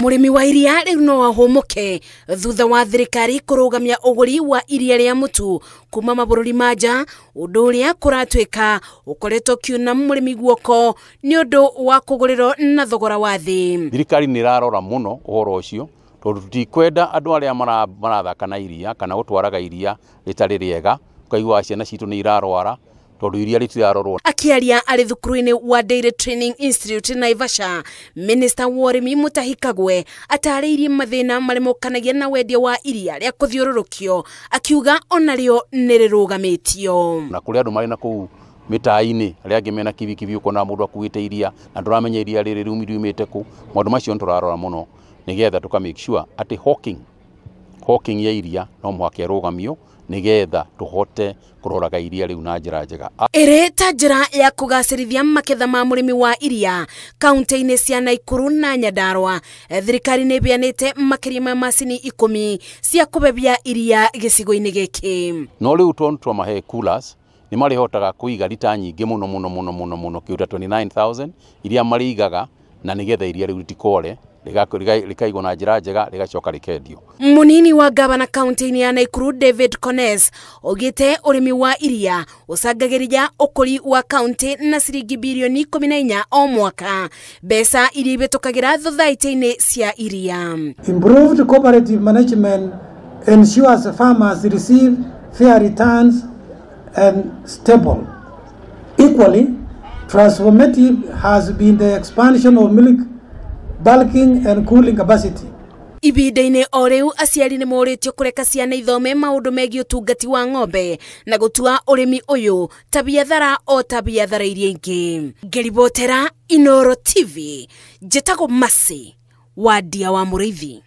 Mũrĩmi wa iria rĩu no ahũmũke thutha wa thirikari kũrũgamia ũgũri wa iria rĩa mũtu kuma mabũrũri ma nja, ũndũ ũrĩa kũratuĩka ũkoretwo ũkiuna mũrĩmi guoko nĩ ũndũ wa kũgũrĩrwo na thogora wa thĩ. Thirikari nĩ ĩrarora mũno ũhoro ũcio tondũ tutikwenda andũ arĩa marathaka na iria kana gũtwaraga iria rĩtarĩ rĩega, ũkaigua ciana citũ nĩ irarwara tondũ iria rĩtirarorwo. Akiaria arĩ thukuru-inĩ wa Dairy Training Institute Naivasha, Minister wa ũrĩmi Mutahi Kagwe atarĩirie mathĩna marĩa mokanagia na wendia wa iria rĩa kũthiũrũrũkio, akiuga onarĩo nĩ rĩrũgamĩtio. Na kũrĩ andũ marĩ na kũu mĩtaa-inĩ arĩa angĩ mena kibikibi ũkona mũndũ akuĩte iria na ndũramenya iria rĩrĩ riumĩte kũ. Maũndũ macio nĩ tũrarora mũno nĩgetha tũka make sure atĩ hawking ya iria no mũhaka ĩrũgamio nĩgetha tũhote kũroraga iria rĩu na njĩra njega. Ĩrĩ ta njĩra ya kũgacĩrithia maketha ma mũrĩmi wa iria kaunti-inĩ cia Naikuru na Nyandarua, thirikari nĩ ĩbeanĩte makĩria ma macini 10 cia kũbebia iria gĩcigo-inĩ gĩkĩ. No rĩu tondũ twamahe coolers nĩ marĩhotaga kũiga rita nyingĩ mũno mũno mũno mũno mũno kĩndũ ta 29,000 iria marĩigaga na nĩgetha iria rĩu rĩtikore rĩkaigwo na njĩra njega rĩgacoka rĩkendio. Munini wa gavana kaunti-inĩ ya Naikuru David Kones augĩte ũrĩmi wa iria ũcangagĩria ũkũri wa kaunti na ciringi birioni 14 o mwaka, mbeca iria ibĩtũkagĩra thothaitĩ-inĩ cia iria. Improved cooperative management ensures farmers receive fair returns and stable. Equally transformative has been the expansion of milk bulking and cooling capacity. Ibinda-inĩ o rĩu aciari nĩ morĩtio kũreka ciana ithome maũndũ megiĩ ũtungati wa ng'ombe na gũtua ũrĩmi ũyũ ta biathara o ta biathara iria ingĩ. Ngĩribotera Inooro TV, njĩtagwo Mercy Wandia wa Mũrĩithi.